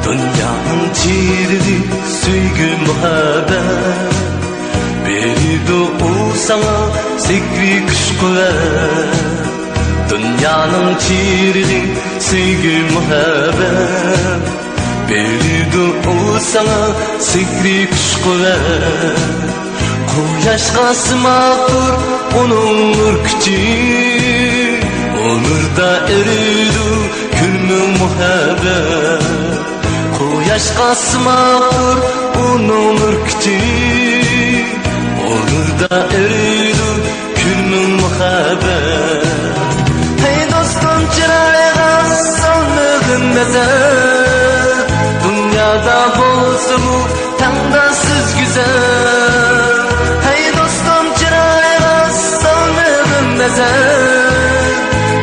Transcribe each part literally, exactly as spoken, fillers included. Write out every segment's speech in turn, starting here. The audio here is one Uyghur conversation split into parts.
دۇنيانىڭ چىرىغى سۆيگۈ مۇھەببەت، بېرىدۇ ئۇ ساڭا سېھرىي كۈچ-قۇۋۋەت. دۇنيانىڭ چىرىغى سۆيگۈ مۇھەببەت، بېرىدۇ ئۇ ساڭا سېھرىي كۈچ-قۇۋۋەت. قۇياشقا سىماقتۇر ئۇنىڭ نۇر كۈچى، ئۇ نۇردا ئېرىيدۇ كۈلمىڭ مۇھەببەت. قۇياشقا سىماقتۇر ئۇنىڭ نۇر كۈچى، ئۇ نۇردا ئېرىيدۇ كۈلمىڭ مۇھەببەت. ھەي دوستۇم، چىرايغا سالمىغىن نەزەر، دۇنيادا بولسىمۇ تەڭداشسىز گۈزەل. ھەي دوستۇم، چىرايغا سالمىغىن نەزەر،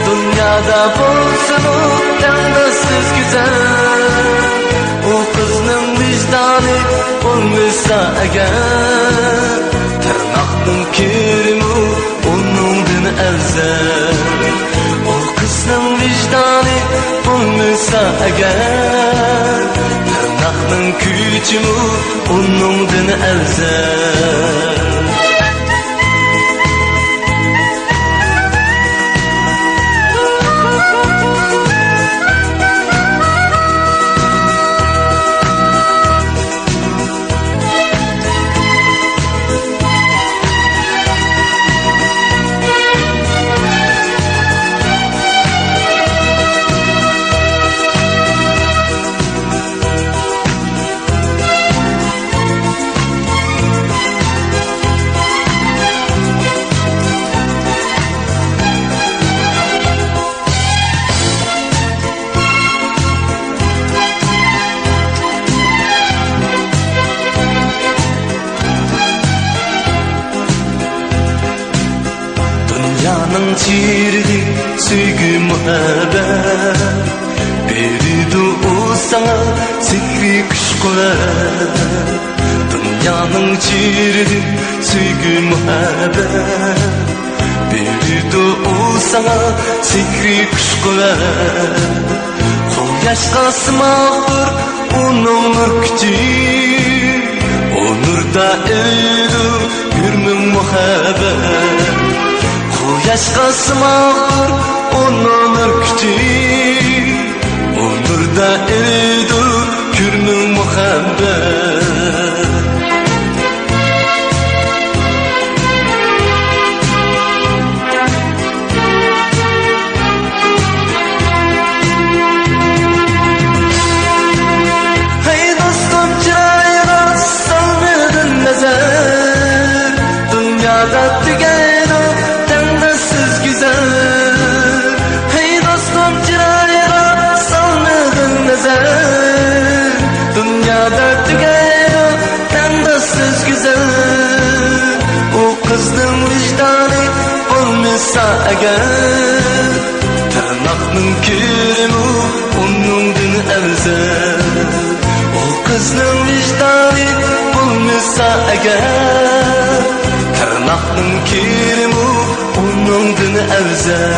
دۇنيادا بولسىمۇ تەڭداشسىز گۈزەل. ئۇ قىزنىڭ ۋىجدانى بولمىسا ئەگەر، تىرناقنىڭ كىرىمۇ ئۇنىڭدىن ئەۋزەل. ئۇ قىزنىڭ ۋىجدانى بولمىسا ئەگەر، تىرناقنىڭ كۈچىمۇ ئۇنىڭدىن ئەۋزەل. دۇنيانىڭ چىرىغى سۆيگۈ مۇھەببەت، بېرىدۇ ئۇ ساڭا سېھرىي كۈچ-قۇۋۋەت. دۇنيانىڭ چىرىغى سۆيگۈ مۇھەببەت، بېرىدۇ ئۇ ساڭا سېھرىي كۈچ-قۇۋۋەت. قۇياشقا سىماقتۇر ئۇنىڭ نۇر كۈچى، ئۇ نۇردا ئېرىيدۇ كۈلمىڭ مۇھەببەت. قۇياشقا سىماقتۇر ئۇنىڭ نۇر كۈچى، ئۇ نۇردا ئېرىيدۇ كۈلمىڭ مۇھەببەت. ھەي دوستۇم، چىرايغا سالمىغىن نەزەر، دۇنيادا تۈگەيدۇ تەڭداشسىز گۈزەل. ھەي دوستۇم، چىرايغا سالمىغىن نەزەر، دۇنيادا تۈگەيدۇ تەڭداشسىز گۈزەل. ئۇ قىزنىڭ ۋىجدانى بولمىسا ئەگەر، تىرناقنىڭ كىرىمۇ ئۇنىڭدىن ئەۋزەل. ئۇ قىزنىڭ ۋىجدانى بولمىسا ئەگەر، تىرناقنىڭ كىرىمۇ ئۇنىڭدىن ئەۋزەل.